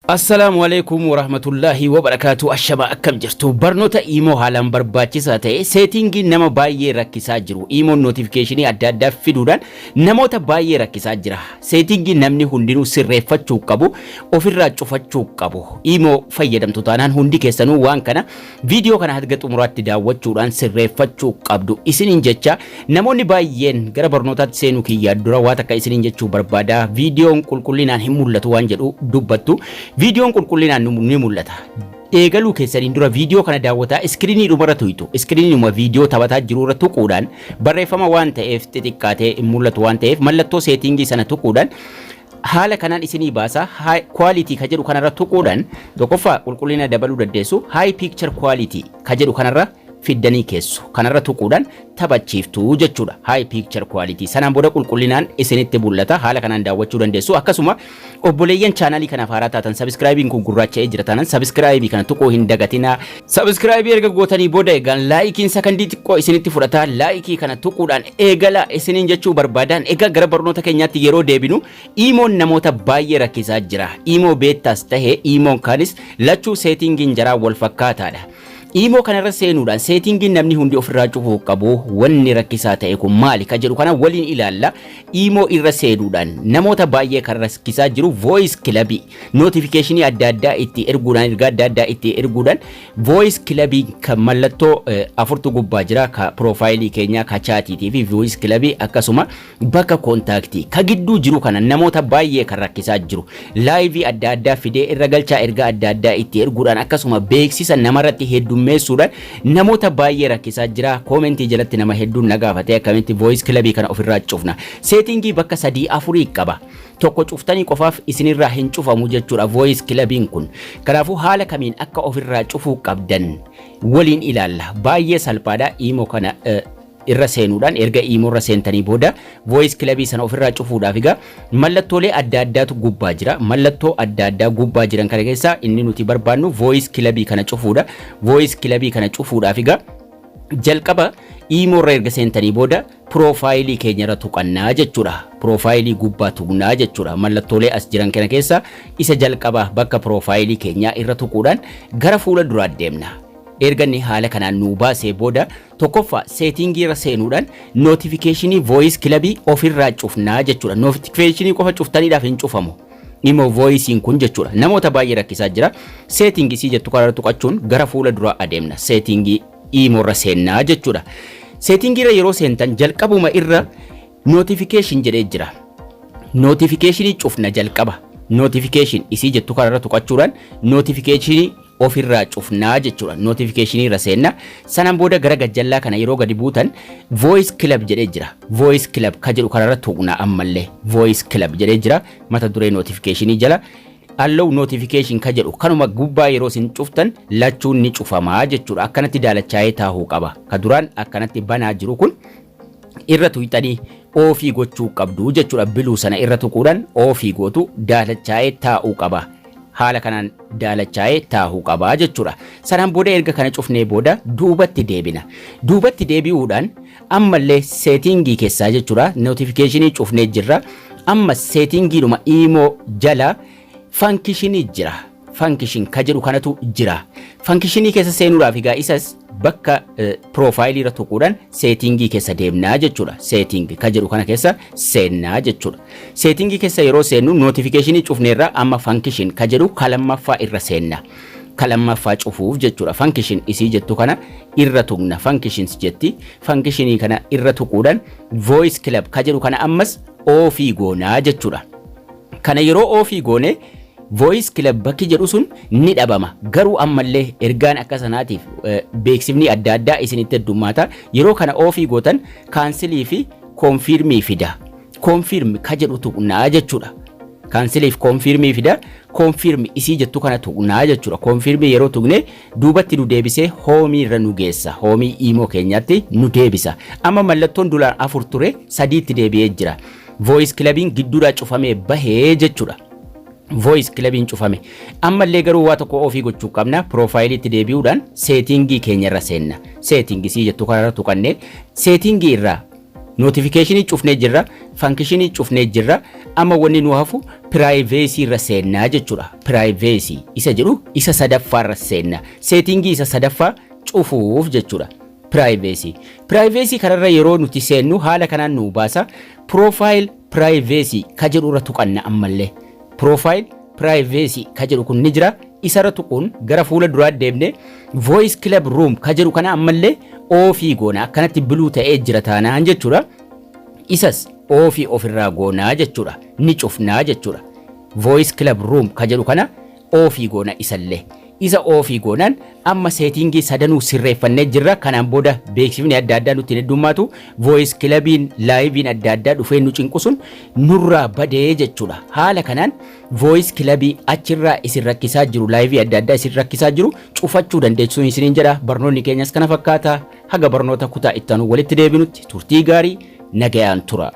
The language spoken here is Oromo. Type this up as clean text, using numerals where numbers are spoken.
Assalaamu alaikum warahmatullaahi wabarakaatu. Ashama, akkam jirtu? Barnoota Imo haalaan barbaachisaa ta'e, settingii nama baay'ee rakkisaa jiru. Imoon notificationii adda addaa fiduudhaan namoota baay'ee rakkisaa jira. Settingii namni hundinuu sirreeffachuu qabu, ofirraa cufachuu qabu. Imo fayyadamtu taanaan hundi keessanuu waan kana viidiyoo kana hanga xumuraatti daawwachuudhaan sirreeffachuu qabdu isiniin jecha. Namoonni baay'een gara barnootaatti seenuu kiyyaa dura waa takka isiniin jechuu barbaada. Viidiyoon qulqullinaan hin mul'atu waan jedhu dubbattu. Viidiyoon qulqullinaan ni mul'ata. Eegaluu keessaniin dura viidiyoo kana daawwataa screenii dhumarra tuytu. Screeniinuma viidiyoo taphataa jiru irra tuquudhaan, barreeffama waan ta'eef xixiqqaatee hin mul'atu waan ta'eef, mallattoo settingii sana tuquudhaan haala kanaan isinii baasa. Quality ka jedhu kanarra tuquudhaan tokkoffaa qulqullina dabaluu dandeessu. High picture quality ka jedhu kanarra fiddanii keessu, kanarra tuquudhaan taphachiiftu jechuudha. High picture quality sanaan booda qulqullinaan isinitti mul'ata, haala kanaan daawwachuu dandeessu. Akkasuma obboleeyyan channelii kanaaf haaraa taatan, subscribeiin kun gurraacha'ee jira taanaan subscribeii kana tuquu hin dagatinaa. Subscribeii erga gootanii booda eegaan likeiin sakandii xiqqoo isinitti fudhata, likeii kana tuquudhaan eegala isiniin jechuu barbaadan. Egaa gara barnoota keenyaatti yeroo deebinu, Imoon namoota baay'ee rakkisaa jira. Imo Betaas tahe Imoon kaanis lachuu settingiin jaraa wal fakkaataadha. Imo kanarra seenuudhaan settingiin namni hundi ofirraa cufuu qabu, wanni rakkisaa ta'e kun maali ka jedhu kana waliin ilaalla. Imo irra seenuudhaan namoota baay'ee kan rakkisaa jiru voice clubii notificationii adda addaa itti erguudhaan, ergaa adda addaa itti erguudhaan, voice clubii kan mallattoo afurtu gubbaa jira, ka profileii keenyaa, ka chatiitii fi voice clubii, akkasuma bakka contactii ka gidduu jiru kana namoota baay'ee kan rakkisaa jiru. Liveii adda addaa fidee irra galchaa, ergaa adda addaa itti erguudhaan, akkasuma beeksisa namarratti heddummeessuudhaan namoota baay'ee rakkisaa jira. Commentii jalatti nama hedduun na gaafatee, akkamitti voice clubii kana ofirraa cufna? Settingii bakka sadii afurii qaba. Tokko cuftanii qofaaf isinirraa hin cufamu jechuudha voice clubiin kun. Kanaafuu haala kamiin akka ofirraa cufuu qabdan waliin ilaalla. Baay'ee salphaadha. Imo kana irra seenuudhaan, erga Imo irra seentanii booda, voice clubii sana ofirraa cufuudhaaf egaa mallattoolee adda addaatu gubbaa jira. Mallattoo adda addaa gubbaa jiran kana keessaa inni nuti barbaannu voice clubii kana cufuudha. Voice clubii kana cufuudhaaf egaa jalqaba Imo irra erga seentanii booda profileii keenya irra tuqannaa jechuudha. Profileii gubbaa tuqnaa jechuudha. Mallattoolee as jiran kana keessa isa jalqaba bakka profileii keenyaa irra tuquudhaan gara fuula duraa deemna. Erga inni haala kanaan nuu baasee booda tokkoffaa settingii irra seenuudhaan notificationii voice clubii ofirraa cufnaa jechuudha. Notificationii qofa cuftaniidhaaf hin cufamu. Imo voiceiin kun jechuudha. Namoota baay'ee rakkisaa jira. Settingii sii jettu kanarra tuqachuun gara fuula duraa adeemna. Settingii Imo irra seennaa jechuudha. Settingii irra yeroo seentan jalqabuma irra notification jedhee jira. Notificationii cufna jalqaba. Notification isii jettu kanarra tuqachuudhaan notificationii ofirraa cufnaa jechuudha. Notificationii irra seenna. Sanaan booda gara gajjallaa kana yeroo gadi buutan voice club jedhee jira. Voice club ka jedhu kanarra tuqna ammallee. Voice club jedhee jira mata duree notificationii jala. Allow notification ka jedhu kanuma gubbaa yeroo isin cuftan lachuun ni cufamaa jechuudha. Akkanatti daalachaa'ee taa'uu qaba. Ka duraan akkanatti banaa jiru kun irra tuqxanii offii gochuu qabdu jechuudha. Biluu sana irra tuquudhaan offii gootu, daalachaa'ee taa'uu qaba. Haala kanaan daalachaa'ee taa'uu qaba jechuudha. Sanaan booda erga kana cufnee booda duubatti deebina. Duubatti deebi'uudhaan ammallee settingii keessaa jechuudha. Notificationii cufnee jirra. Amma settingiidhuma Imo jala functionii jira. Function ka jedhu kanatu jira. Functionii keessa seenuudhaaf egaa isas bakka profileii irra tuquudhaan settingii keessa deemnaa jechuudha. Setting ka jedhu kana keessa seennaa jechuudha. Settingii keessa yeroo seennu notificationii cufneerra, amma function ka jedhu ka lammaffaa irra seenna. Ka lammaffaa cufuuf jechuudha. Function isii jettu kana irra tuqna. Functions jetti. Functionii kana irra tuquudhaan voice club ka jedhu kana ammas offii goonaa jechuudha. Kana yeroo offii goone voice club bakki jedhu sun ni dhabama. Garuu ammallee ergaan akka sanaatiif beeksifni adda addaa isinitti heddummaata. Yeroo kana offii gootan cancelii fi confirmii fida. Confirm ka jedhu tuqnaa jechuudha. Canceliif confirmii fida. Confirm isii jettu kana tuqnaa jechuudha. Confirmii yeroo tuqne duubatti nu deebisee homeii irra nu geessa. Homeii Imo keenyaatti nu deebisa. Amma mallattoon duraan afur ture sadiitti deebi'ee jira. Voice clubiin gidduudhaa cufamee bahee jechuudha. Voice clubiin cufame. Ammallee garuu waa tokko offii gochuu qabna. Profileiitti deebi'uudhaan settingii keenya irra seenna. Settingii sii jettu kanarra tuqannee settingii irraa Notificationii cufnee jirra, functionii cufnee jirra. Amma wanni nu hafu privacy irra seennaa jechuudha. Privacy isa jedhu isa sadaffaa irra seenna. Settingii isa sadaffaa cufuuf jechuudha. Privacy. Privacy kanarra yeroo nuti seennu haala kanaan nu baasa. Profile privacy ka jedhu irra tuqanna ammallee. Profile privacy ka jedhu kun ni jira. Isarra tuquun gara fuula duraa deemne, voice club room ka jedhu kana ammallee offii goona. Akkanatti blue ta'ee jira taanaan jechuudha. Isas offii ofirraa goonaa jechuudha. Ni cufnaa jechuudha. Voice club room ka jedhu kana offii goona isallee. Isa offii goonaan amma settingii sadanuu sirreeffannee jirra. Kanaan booda beeksifni adda addaa nutti hin heddummaatu. Voice clubiin, liveiin adda addaa dhufee nu cinqu sun nurraa badee jechuudha. Haala kanaan voice clubii achirraa isin rakkisaa jiru, liveii adda addaa isin rakkisaa jiru cufachuu dandeessu isiniin jedha. Barnoonni keenyas kana fakkaata. Haga barnoota kutaa itti aanu walitti deebinutti turtii gaarii, nagayaan tura.